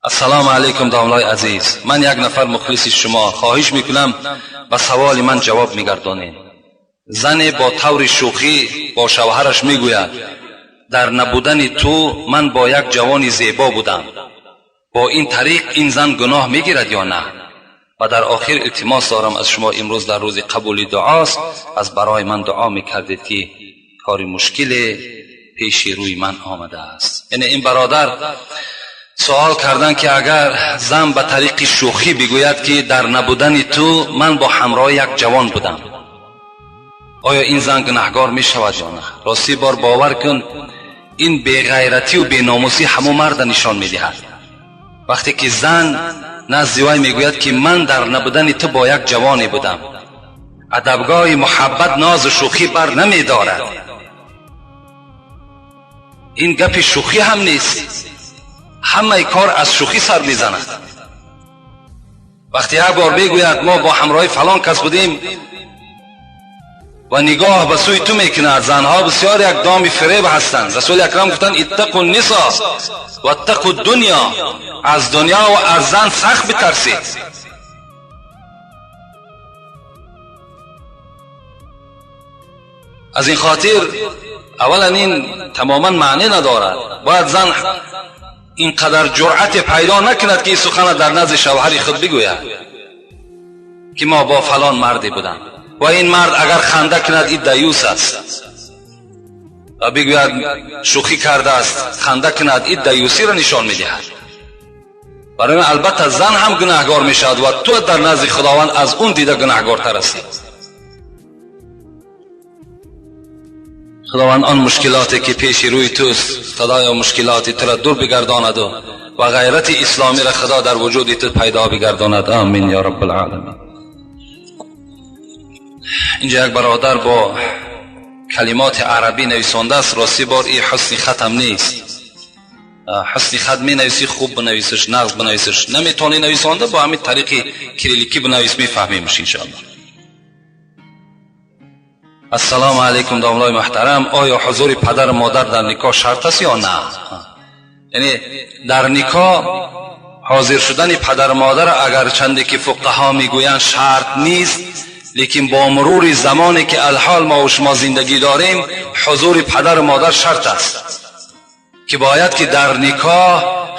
Ассалому алайкум, домлаи азиз. Ман як нафар мухлиси шумо. Хоҳиш мекунам, ба саволи ман ҷавоб мегардонед. Зане бо таври шӯхӣ бо шавҳараш мегӯяд: дар набудани ту ман бо як ҷавони зебо будам. Бо ин тариқ ин зан гуноҳ мегирад ё на? Ва дар охир илтимос дорам аз шумо, имрӯз дар рӯзи қабули дуост, аз барои ман дуо мекардед, ки кори мушкиле пеши рӯи ман омадааст. Яъне ин бародар суол кардан, ки агар зан ба тариқи шӯхӣ бигӯяд, ки дар набудани ту ман бо ҳамроҳи як ҷавон будам, оё ин зан гунаҳгор мешавад ё на? Ростӣ бор бовар кун, ин беғайратию беномусӣ ҳамон марда нишон медиҳад. Вақте ки зан назди вай мегӯяд, ки ман дар набудани ту бо як ҷавоне будам, адабгоҳи муҳаббат, нозу шӯхӣ бар намедорад. Ин гапи шӯхӣ ҳам нест. Ҳамаи кор аз шӯхӣ сар мезанад. Вақте як бор мегӯяд, мо бо ҳамроҳи фалон кас будем, ва нигоҳ ба сӯи ту мекунад. Занҳо бисёр як доми фиреб ҳастанд. Расули акрам гуфтанд: иттақу нисо ваттақу дунё. Аз дунё ва аз зан сахт битарсед. Аз ин хотир аввалан ин тамоман маъне надорад. Бояд зан ин қадар ҷуръате пайдо накунад, ки ин сухана дар назди шавҳари худ бигӯяд, ки мо бо фалон марде будам. Ва ин мард агар ханда кунад, ин даюс аст, ва бигӯяд, шӯхӣ кардааст, ханда кунад, ин даюсиро нишон медиҳад. Барои ман албатта зан ҳам гунаҳгор мешавад ва ту дар назди Худованд аз он дида гунаҳгортар ҳастӣ. Худованд он мушкилоте ки пеши рӯи туст, Худоё, мушкилоти туро дур бигардонаду ва ғайрати исломиро Худо дар вуҷуди ту пайдо бигардонад. Амин ё раббалъоламин. Инҷа як бародар бо калимоти арабӣ нависондааст. Ростӣ бор, и ҳусни хатам нест. Ҳусни хат менависӣ, хуб бинависиш, нағз бинависиш. Наметавонӣ нависонда, бо ҳамин тариқи кирилликӣ бинавис, мефаҳмемш, иншоалло. Ассалому алайкум, домлои муҳтарам. Оё ҳузури падару модар дар никоҳ шарт аст ё на? Яъне дар никоҳ ҳозир шудани падару модар, агарчанде ки фуқаҳо мегӯянд, шарт нест, лекин бо мурури замоне ки алҳол мо шумо зиндагӣ дорем, ҳузури падару модар шарт аст, ки бояд ки дар никоҳ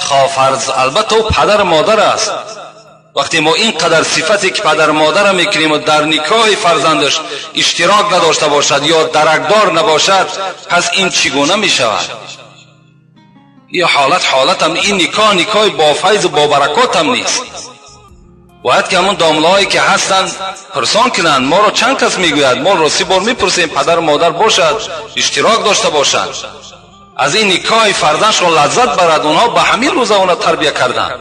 хофарз, албатта, ӯ падару модар аст. Вақте мо ин қадар сифате ки падару модарро мекунем ва дар никоҳи фарзандаш иштирок надошта бошад ё даракдор набошад, пас ин чӣ гуна мешавад? Ин ҳолат ҳолатам, ин никоҳ никоҳи бофайзу бобаракотам нест. Бояд ки ҳамон домлаҳое ки ҳастанд, пурсон кунанд. Моро чанд кас мегӯяд, мо ростӣ бор мепурсем, падару модар бошад, иштирок дошта бошад, аз ин никоҳи фарзандшон лаззат барад. Онҳо ба ҳамин рӯза онро тарбия карданд.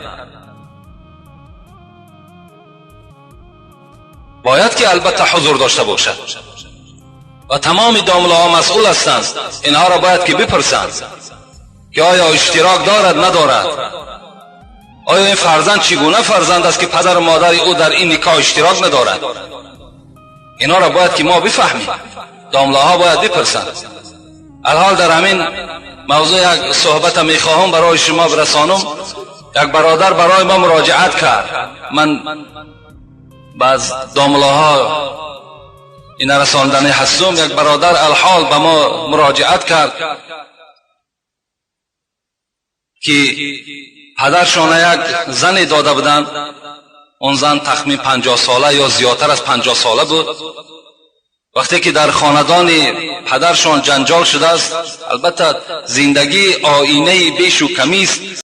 Бояд ки албатта ҳузур дошта бошад ва тамоми домлаҳо масъул ҳастанд. Инҳоро бояд ки бипурсанд, ки оё иштирок дорад, надорад, оё ин фарзанд чӣ гуна фарзанд аст, ки падару модари ӯ дар ин никоҳ иштирок надорад. Инҳоро бояд ки мо бифаҳмем, домлаҳо бояд бипурсанд. Алҳол дар ҳамин мавзӯъ як суҳбата мехоҳам барои шумо бирасонам. Як бародар барои мо муроҷиат кард. Ман баъз домлаҳо ина расондани ҳастум. Як бародар алҳол ба мо муроҷиат кард, ки падаршона як зане дода буданд. Он зан тахмин 50 сола ё зиёдтар аз 50 сола буд. Вақте ки дар хонадони падаршон ҷанҷол шудааст, албатта, зиндагӣ оинаи бешу камист.